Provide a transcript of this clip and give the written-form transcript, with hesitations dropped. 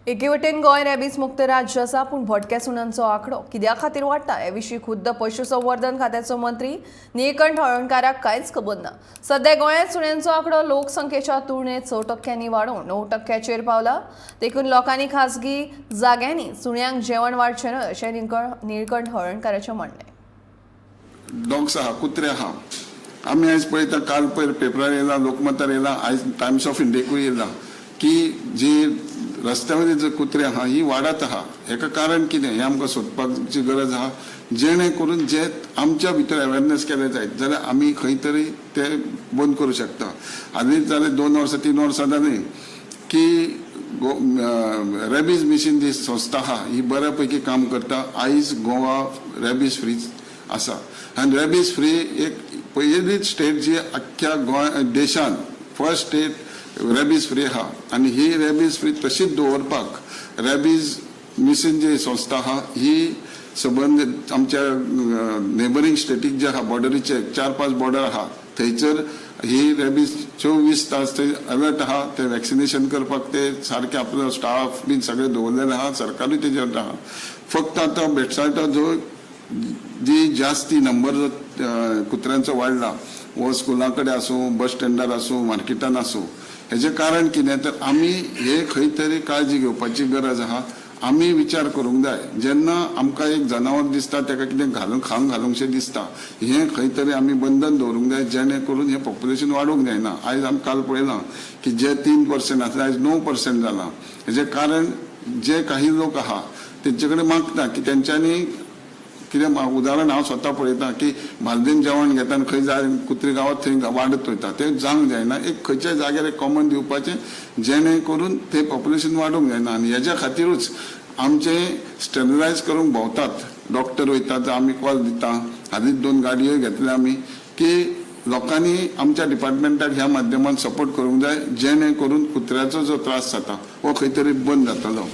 एके वटेन गोंय रेबीज मुक्त राज्य आसा, पूण भटक्या सुण्यांचो आंकडो कित्या खातीर वाडटा हे विशीं खुद्द पशुसंवर्धन खात्याचो मंत्री निळकंठ हळर्णकाराक कांयच खबर ना. सध्या गोंयांत सुण्यांचो आंकडो लोकसंख्येच्या तुळनेत 6 टक्क्यांनी वाडोवन 9 टक्क्याचेर पावला. देखून लोकांनी खासगी जाग्यांनी सुण्यांक जेवण वाडचें न्हय अशें निळकंठ हळर्णकाराचें म्हणणें. डॉग्स आहा, कुत्रे आहा. आमी आयज पळयता, काल पयर पेपरार येयला, लोकमतार येयला, आयज टायम्स ऑफ इंडियेकूय येयला की जी रस्त्या वयली जे कुत्रे आहा ही वाडत आहा. हेका कारण कितें हें आमकां सोदपाची गरज आहा, जेणे करून जे आमच्या भितर अवेरनेस केले जायत जाल्यार आमी खंय तरी ते बंद करूं शकता. हालींच जालें 2 वर्सां, 3 वर्सां जालीं की रेबीज मिशन जी संस्था आहा ही बऱ्या पैकी काम करता. आयज गोवा रेबीज फ्री आसा आनी रेबीज फ्री एक पयलीच स्टेट जी अख्ख्या गोंय देशान फर्स्ट स्टेट रेबीज फ्री आहा. आनी ही रेबीज फ्री तशीच दवरपाक रेबीज मिशन जी संस्था आहा ही सबंद आमच्या नेबरींग स्टेटीक जे आहा, बॉर्डरीचे चार पांच बॉर्डर आहा, थंयसर ही रेबीज 24 तास थंय अलर्ट आहा. ते वॅक्सिनेशन करपाक ते सारके आपलो स्टाफ बीन सगळे दवरलेले आहा. सरकारूय तेजेर आहा. फक्त आतां बेडसायटा जो जी जास्ती नंबर जो कुत्र्यांचो वाडला, वो स्कुलां कडेन आसूं, बस स्टँडार आसूं, मार्केटान आसूं, हेजें कारण कितें? तर आमी हे खंय तरी काळजी घेवपाची गरज आहा. आमी विचार करूंक जाय, जेन्ना आमकां एक जनावर दिसता, ताका कितें घालूंक, खावंक घालूंकशें दिसता, हें खंय तरी आमी बंधन दवरूंक जाय, जेणे करून हें पॉप्युलेशन वाडूंक जायना. आयज आमी काल पळयलां की जे 3% आसले, आयज 9% जालां. हेजें कारण जे काही लोक आहा तेंचे कडेन मागता की तेंच्यांनी कितें. उदाहरण हांव स्वता पळयता की बालदेन जेवण घेता आनी खंय जाय कुत्री गावात थंय वाडत वयता. तें जावंक जायना. एक खंयच्याय जाग्यार एक कॉमन दिवपाचें, जेणे करून तें पॉप्युलेशन वाडूंक जायना. आनी हेज्या खातीरूच आमचे स्टॅरिलायज करूंक भोंवतात, डॉक्टर वयतात, आमी कॉल दिता. हालींच दोन गाडयो घेतल्या आमी की लोकांनी आमच्या डिपार्टमेंटाक ह्या माध्यमान सपोर्ट करूंक जाय, जेणे करून कुत्र्याचो जो त्रास जाता हो खंय तरी बंद जातलो.